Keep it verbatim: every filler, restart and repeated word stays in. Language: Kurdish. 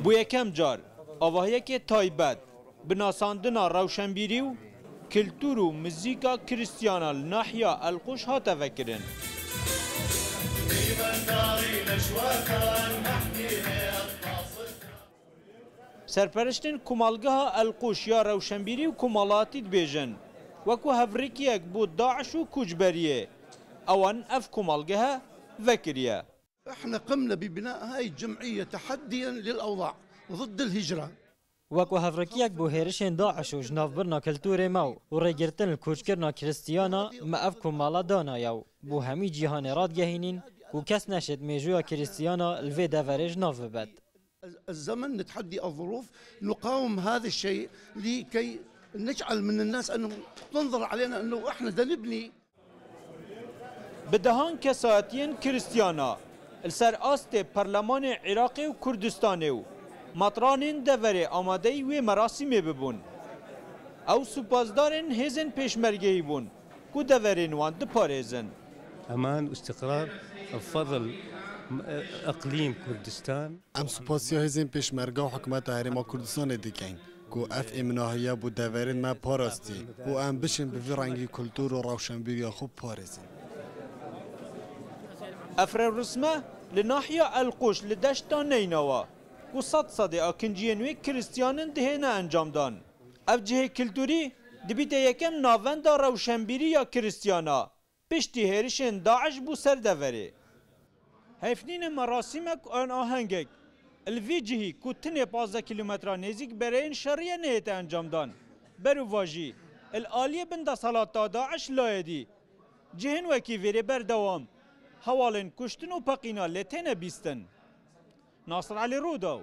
Bo yekem car, avahiyekê taybet, bi nasandina rewşenbîrî û kultur û muzîka Krîstiyana li nahiya Elquş hate vekirin. Serperiştên komalgeha Elquş ya rewşenbîrî û komalatî dibêjin, wekû hevrikiyek bo DAIŞ û koçberiyê, ewan ev komalgehe vekiriye. احنا قمنا ببناء هاي الجمعية تحديا للأوضاع ضد الهجرة. Wek ku hevrikiyek bo hêrişên DAIŞ û ji navbirina kulturê me û rêgirtin li koçkirina Kristiyana, me ev komala danaye û bo hemî cîhanê radigehînîn ku kes neşêt mêjûya Kristiyana li vê deverê ji nav bibet. الزمن نتحدي الظروف، نقاوم هذا الشيء لكي نجعل من الناس أنه تنظر علينا أنه إحنا دا نبني. Bi dehan kesayetiyên Kristiyana li ser astê Perlemanê Iraqê û Kurdistanê û matranên deverê amadeyî wê merasîmê bibûn. Ew supasdarên hêzên pêşmergeyî bûn ku deverên wan diparêzin. أمان واستقرار بفضل إقليم كردستان. Em supasiya hêzên pêşmerge û hikûmeta Herêma Kurdistanê dikin ku ev êminahiya bo deverên me parastî û em bişên bi vî rengî kultur û rewşenbîriya xwe biparêzin. Ev rewrisme li nahiya Elquş li deşta Neynawa ku sed sedê akinciyên wê Krîstiyan in dihêne encamdan. Ev cihê kulturî dibîte yekem navenda rewşenbîrî ya Krîstiyana piştî hêrişên DAIŞ bo ser deverê. Hevnîne merasîmek an ahengek li vî cihî ku tinê pazdeh kîlometre nêzîk bereyên şerî ye nehête encamdan. Berovajî, li aliyê bin desthilata DAIŞ layê dî, cihên wekî vêrê berdewam hewalên kuştin û peqîna lê têne bîstin. Nasir Elî Rûdaw.